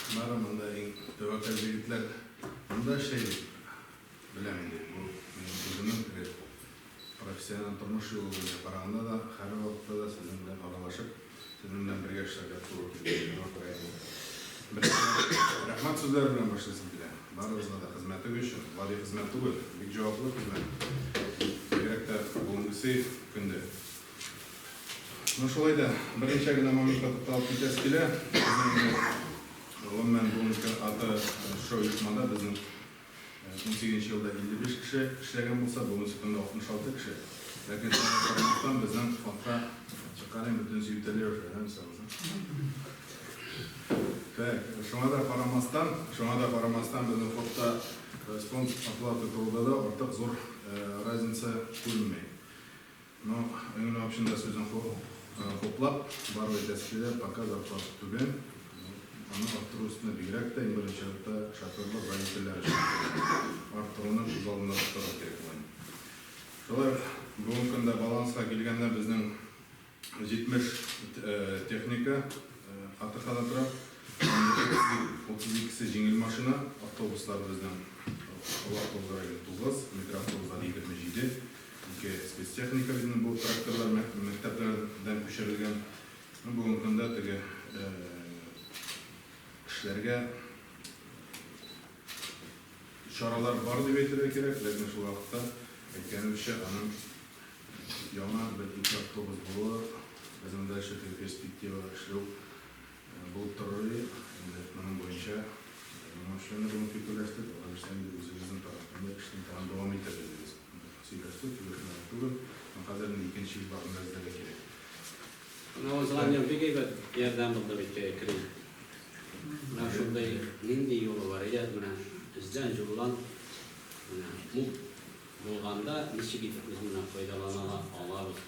Бары монда иң тәвәккәл егетләр монда эшли дип беләм инде. Бу минем үземнең теге профессиональ тормыш юлы буенча караганда да, һәрвакытта да сезнең белән аралашып, сезнең белән бергә эшләргә туры килде. Шуңа күрә инде беренчедән, рәхмәт сүзләре белән башлыйсым килә. Барыгызга да хезмәтегез өчен. Гади хезмәт түгел, бик җаваплы хезмәт. Бигрәк тә бүгенгесе көндә. Ну шулай да берничә генә моментка тукталып китәсе килә. Безнең инде гомумән бүгенге аты шушы оешмада безнең 18 нче елда 55 кеше эшләгән булса, бүгенге көндә 66 кеше. Ләкин шуңа карамастан безнең фондка чыккан инде бөтенесе ютәли уже, ә мисал өчен. Так, шуңа да карамастан, шуңа да карамастан безнең фондта фонд оплаты труда да артык зур разница күренми. Ну, Энгель общем да сүзен хуплап, барып әйтәсе килә, пока зарплата түбән, аны арттыру өстенә бигрәк тә иң беренче чиратта шоферлар, водительләр өчен арттыруны күз алдында тотарга кирәк була инде. Шулай ук бүгенге көндә баланска килгәндә безнең 70 техника АТХда тора, 32 се җиңел машина, автобуслар безнең олы автобуслар 59, микроавтобуслар 27. Ике спецтехника безнең бу тракторлар мәктәпләрдән күчерелгән. Ну, бүгенге көндә теге эшләргә чаралар бар дип әйтергә кирәк, ләкин шул вакытта әйткәнебезчә, аның яңа бер-ике автобус булуы безнең дальше теге перспективада эшләү Булып торыр иде. Инде моның буенча моның өчен дә бүген фикерләштек. Алла бирсә, инде үзебезнең тарафтан да эшне тагын дәвам итәрбез без. Сөйләштек, сөйләшмәдек түгел. Но хәзер инде икенче ел барын да эзләргә кирәк. Менә узган ел бик әйбәт ярдәм булды бит кредит. Менә шундый нинди юлы бар иде, менә эздән җуллан менә мул булганда ничек итеп без моннан файдалана алабыз?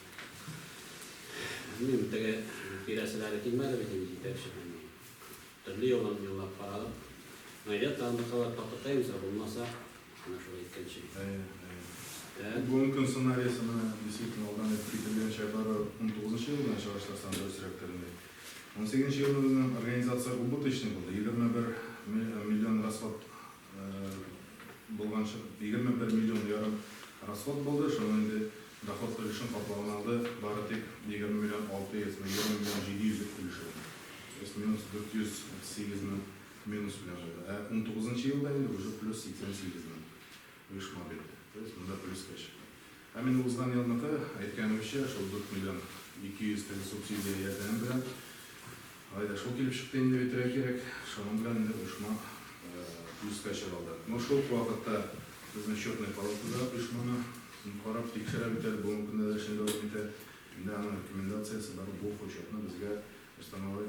Белмим, теге бирәселәре килмәде бит инде җитәкчедән. Төрле юлын юллап карадык. Найдет аныкылар попытаемся, булмаса, менә шул әйткәнчә. Әйе, әйе. Так. Бүгенге көн сценариясе менә действительно алдан әйтеп кителгәнчә бары унтугызынчы ел белән чагыштырсаң дөресрәктер инде. Унсигезенче елны безнең организация убыточный булды, 21 миллион расход булган 21 миллион ярым расход булды, шуның инде доход өлешен каплавын алды бары тик 20 миллион 600, 20 миллион 700 өлеше генә. То есть минус 438 мең минус белән булды. Ә унтугызынчы елда инде уже плюс 88 мең оешма бирде. То есть монда плюска чыкты. Һәм инде узган елныкы, әйткәнебезчә, шул 4 миллион 200 теге субсидия ярдәме белән Алай да шул килеп чыкты инде дип әйтергә кирәк. Шуның белән инде оешма плюска чыга алды. Но шул ук вакытта безнең счетная палата да оешманы карап тикшерә бит әле, бүгенге көндә дә эшен дәвам итә. Инде аның рекомендациясе бар, бухучетны безгә Рөстәм абый